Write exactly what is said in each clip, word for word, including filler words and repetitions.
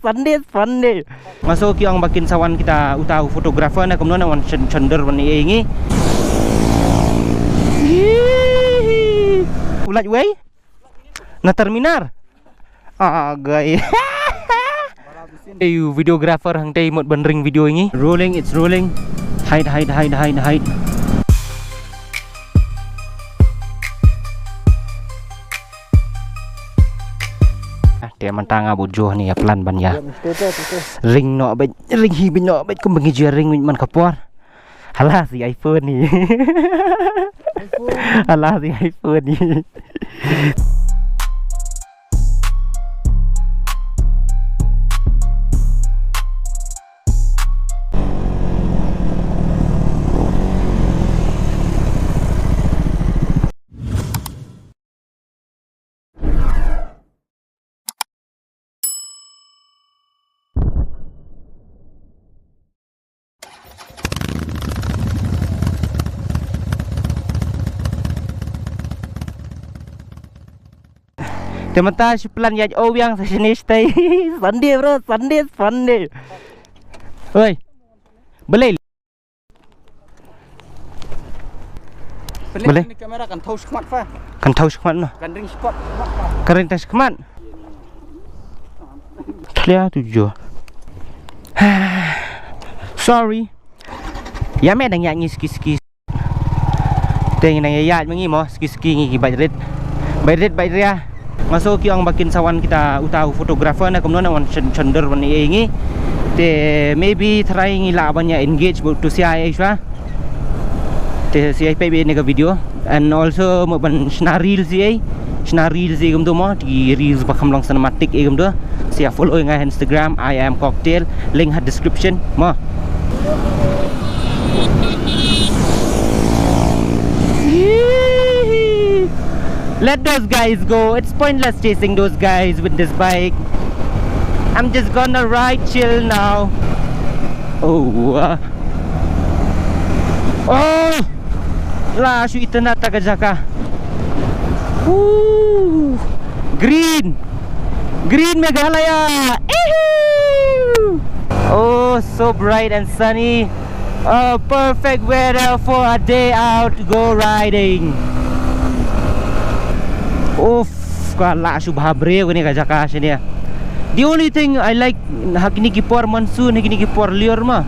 Sunday, Sunday. Nga sngew ki ong ba kin sa wan kita uta u photographer na kumno na wan chon-, chondor wan ïa ngi. U lait wei? Na terminar. Ah, guys. Ei, u videographer hangtei mut ban ring video ïa ngi. Rolling, it's rolling. Hide, hide, hide, hide, hide. Ah, te mynta nga bud joh ni ïa plan ban ïa ring noh bad ring hi bad noh bad kum ba ngi ju ring man ka por. Hala si iPhone ni. Hala si iPhone ni. Te mynta shu plan ïaid ïa u biang sa shane shatai. Sunday bro, Sunday, Sunday. Oi. Balei? Balei? Balei? Ni kamera kan thaw shakhmat fa. Kan thaw shakhmat noh. Kan ring shakhmat. Kan ring tang shakhmat. Tlia tu jo. Sorry. Ïa me dang ïa ngi ski ski. Te ngi nang ïa ïa ma ngi mo ski ski ngi ki bike rit. Bike rit bike ria. Nga sngew ki ong ba kin sa wan kita uta u photographer na kumno na wan chon-, chondor wan ïa ngi. Te maybe try ngi lah ban ïa engage bad u Sia ei shwa. Te Sia ei peit beit ïa ka video. And also mo ban shna reels ei. Shna reels ei kumto mo. Ki reels ba kham long cinematic ei kumto. Sia follow nga Instagram I am Cocktail. Link ha description mo. Let those guys go. It's pointless chasing those guys with this bike. I'm just gonna ride chill now. Oh, uh. Oh! La shu itynnad ta ka jaka. Ooh! Green. Green Meghalaya. Eehoo! Oh, so bright and sunny. A perfect weather for a day out to go riding. Uff, ka la shu bha briew kane ka jaka shane. The only thing I like ha kine ki por monsoon, ha kine ki por lyiur ma.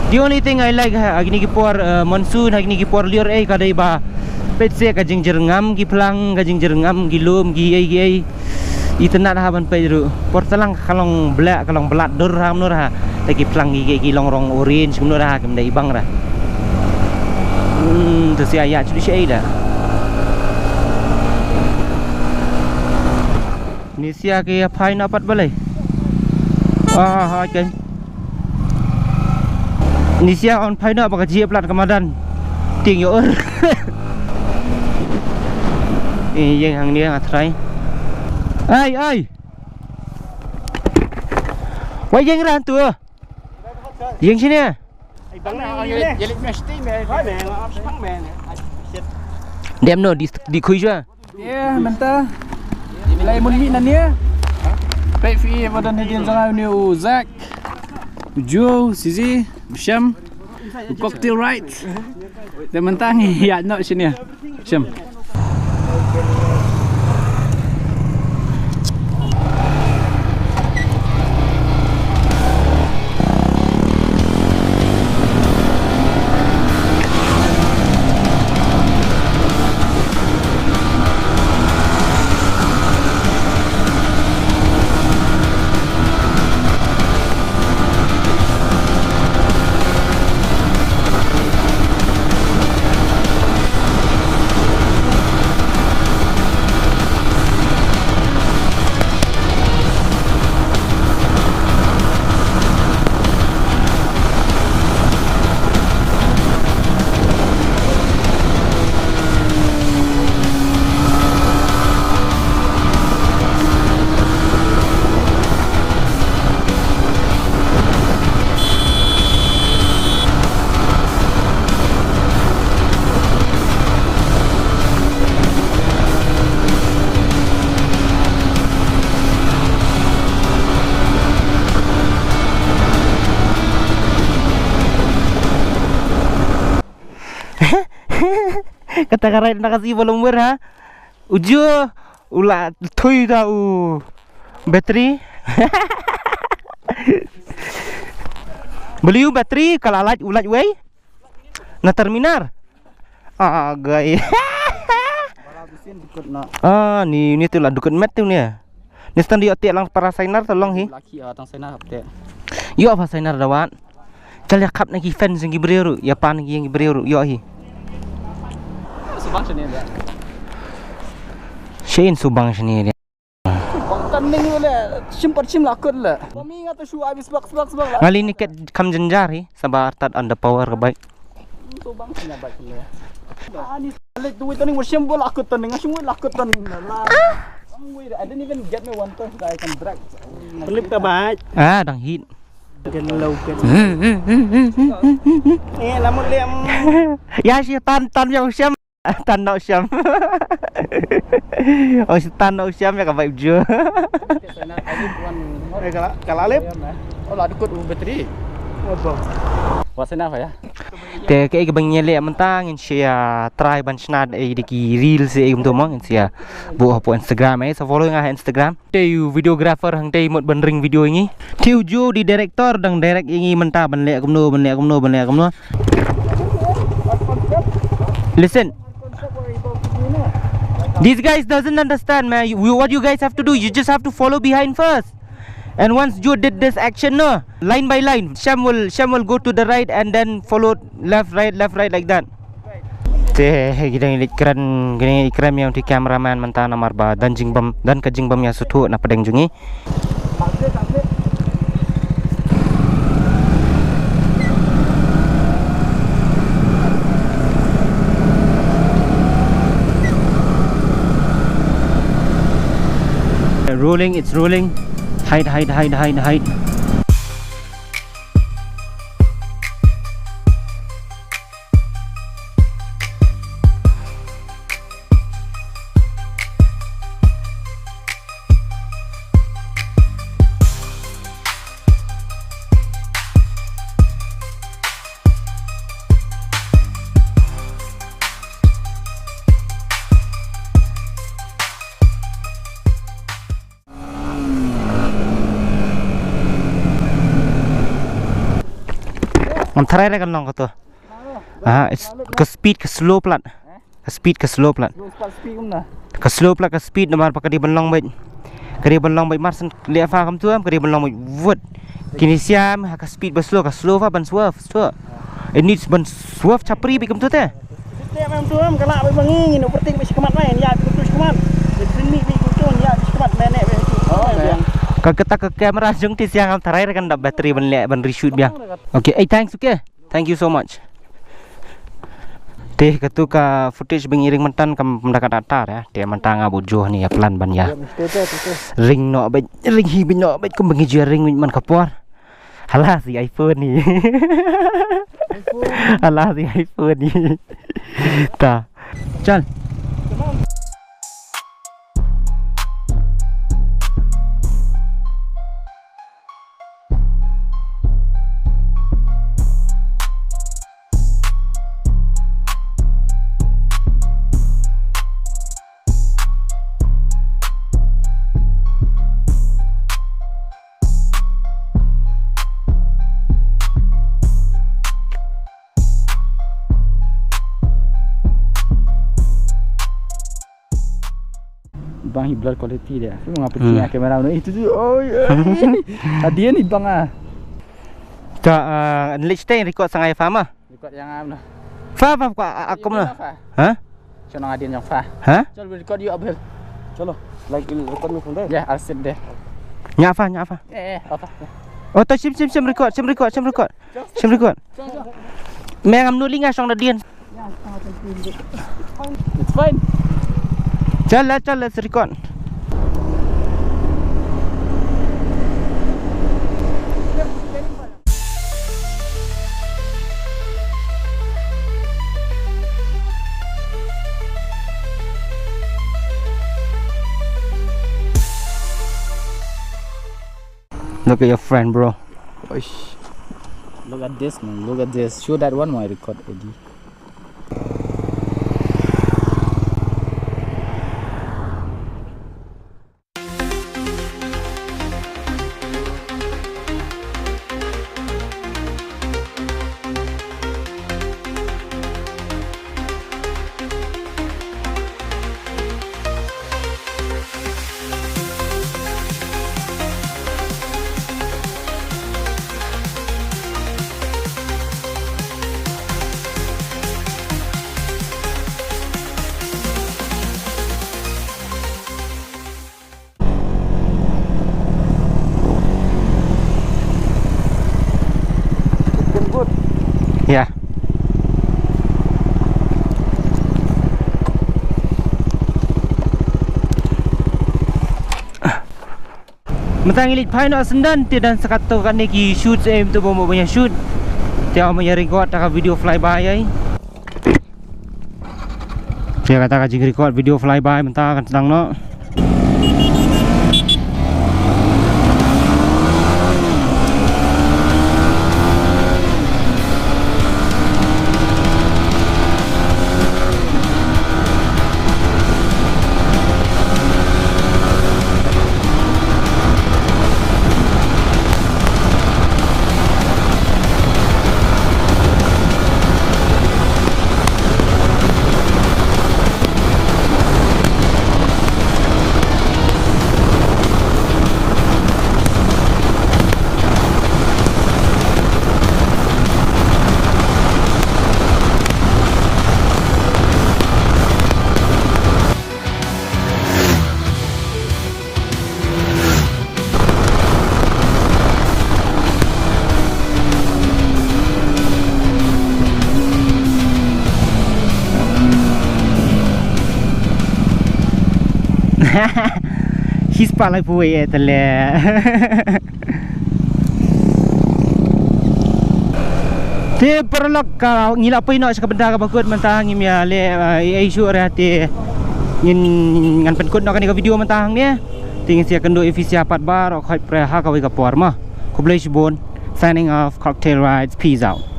The only thing I like ha kine ki por, uh, monsoon, ha kine ki por lyiur ei ka dei ba peit se ka jingjyrngam ki phlang, ka jingjyrngam ki lum, ki ei ki ei. Itynnad ha ban peit ruh. Por tlang ka long blek, ka long blat dur ha kumno ha. Te ki phlang ki, ki, ki long rong orange kumno ha, kim dei bang ra. Hmm, te Sia ïa chu shi ei da. Ni Sia ki ïa phai na pat balei. Ah, ha, kan. Ni Sia on phai na ba ka jia plat ka madan. Tieng ïa ur. Eh, ïeng hangne nga try. Ai, ai. Wai ïeng ran tu. Ïeng shane. Dem no di, di khui shwa. Ïa, mynta. Lai mun mih na nia. Peit phi ïa ba don hadien jong nga u Zak. U Joe, Sizi, u Shem. U Cocktail Ride. Te mynta ngi ïaid noh shane. Shem. Ta ka ride na ka si ba lum wer ha. U Jo u la thui da u battery. Beli u battery ka la lait u lait wei. Na terminal. Ah, gai. Ah, ni ni tu la dukut met tu ni. Ni stand ïoh tiak lang para signer tu long hi. Laki ah tang signer hap tiak. Ïoh apa signer dawat. Kal ïa khap na ki fans ïa ki briew ruh, ïa pan ki ïa ki briew ruh, ïoh hi. Subang shane dia. Shin subang shane dia. Bang kan ning le, shim pat shim lakut le. Kami ngata shu abis bak bak bak la. Ngali ni ket kam jenjar hi, sabar tat under power ka bike. Subang shane bike le. Ani le tu taning shim bo lakut taning, shim bo lakut taning la. Ang wei, I didn't even get my one touch that I can drag. Pelip ka bike. Ah, dang hit. Kan lo kan. Eh, lamun liam. Ya shi tan tan yang sham. Tan no sham. Oh, shi tan no sham ya ka bai ujo. Eh, kala kala lip. Oh, la dukut u battery. Apa? What's enough ya? Te ke ke bang nyele mentang in share try ban shna e diki reels e um tu mong in share. Bu hapo Instagram eh, so follow nga Instagram. Te u videographer hangte mut ban ring video ngi. Te u Jo di director dang direct ngi mynta ban leh kumno, ban leh kumno, ban leh kumno. Listen. These guys doesn't understand, man. You, what you guys have to do, you just have to follow behind first. And once Jo did this action, no, line by line, Shem will, Shem will go to the right and then follow left, right, left, right, like that. Te, ki dang leit kren, ki dang leit kren ïa uti cameraman mynta namar ba don jingbam, don ka jingbam ïa suthuh na pdeng jong ngi. Rolling, it's rolling. Hide, hide, hide, hide, hide. Ngam tharai re kan long kato. Ah, ka speed ka slow plat. Ka speed ka slow plat. Ka slow plat ka speed namar ba ka dei ban long beit. Ka dei ban long beit mar shen leh pha kam tu em ka dei ban long beit. Vut. Kine siam ha ka speed ba slow, ka slow pha ban swerve. It needs ban swerve chapri beit kam tu te. Te mem tu em ka lah beit ba ngi ngin overtake beit shi khmat mai, ïa beit tu shi khmat. Beit pynmih beit tu ïa beit shi khmat mene beit. Oh, ya. Ka kata ka camera jong te siang ngam tharai re kan dap battery ban leh ban reshoot biang. Okay, eh, thanks, okay. Thank you so much. Te katu ka footage ba ngi ring mynta kam da ka data ya. Te mynta nga bujur ni ya plan ban ya. Ring noh beit, ring hi beit noh beit kum ba ngi ju ring beit man ka por. Hala si iPhone ni. Hala si iPhone ni. Ta. Chal. Bang hi blur quality dia. Semua ngapa Hmm. Camera ni itu tu. Oh ya. Tadi ni bang ah. Ka uh, list record sangai faham ah. Record yang am lah. Fa fa ka akum lah. Ha? Chalo ngadin jong fa. Ha? Chalo record you up here. Chalo. Like record me from there. Yeah, I'll sit there. Nya fa nya fa. Eh, eh, apa? Oh to shim shim shim record, shim record, shim record. Shim record. Me ngam nuling ah shong da dien. It's fine. Chal la chal la record. Look at your friend, bro. Oish. Look at this, man. Look at this. Show that one more record, Eddie. Mynta ngi leit phai noh syndon te don sa katto katne ki shoot, em, to ba mo ban ïa shoot. Te ym ïa record ta ka video flyby ai. Te kata ka jingrecord video flyby mynta kan sdang noh. Hi spah laiphew wei eh tale. Te paralok, ka ngi la poi noh sha ka bynta kaba kut mynta, ngim ïa leh, eh, ei ei shuh re te ngin, ngan pynkut noh kane ka video mynta hangne. Te ngin sa ïakynduh ïa phi sha part ba ar, oh, khublei shibun. Signing off, Cocktail Rides, peace out.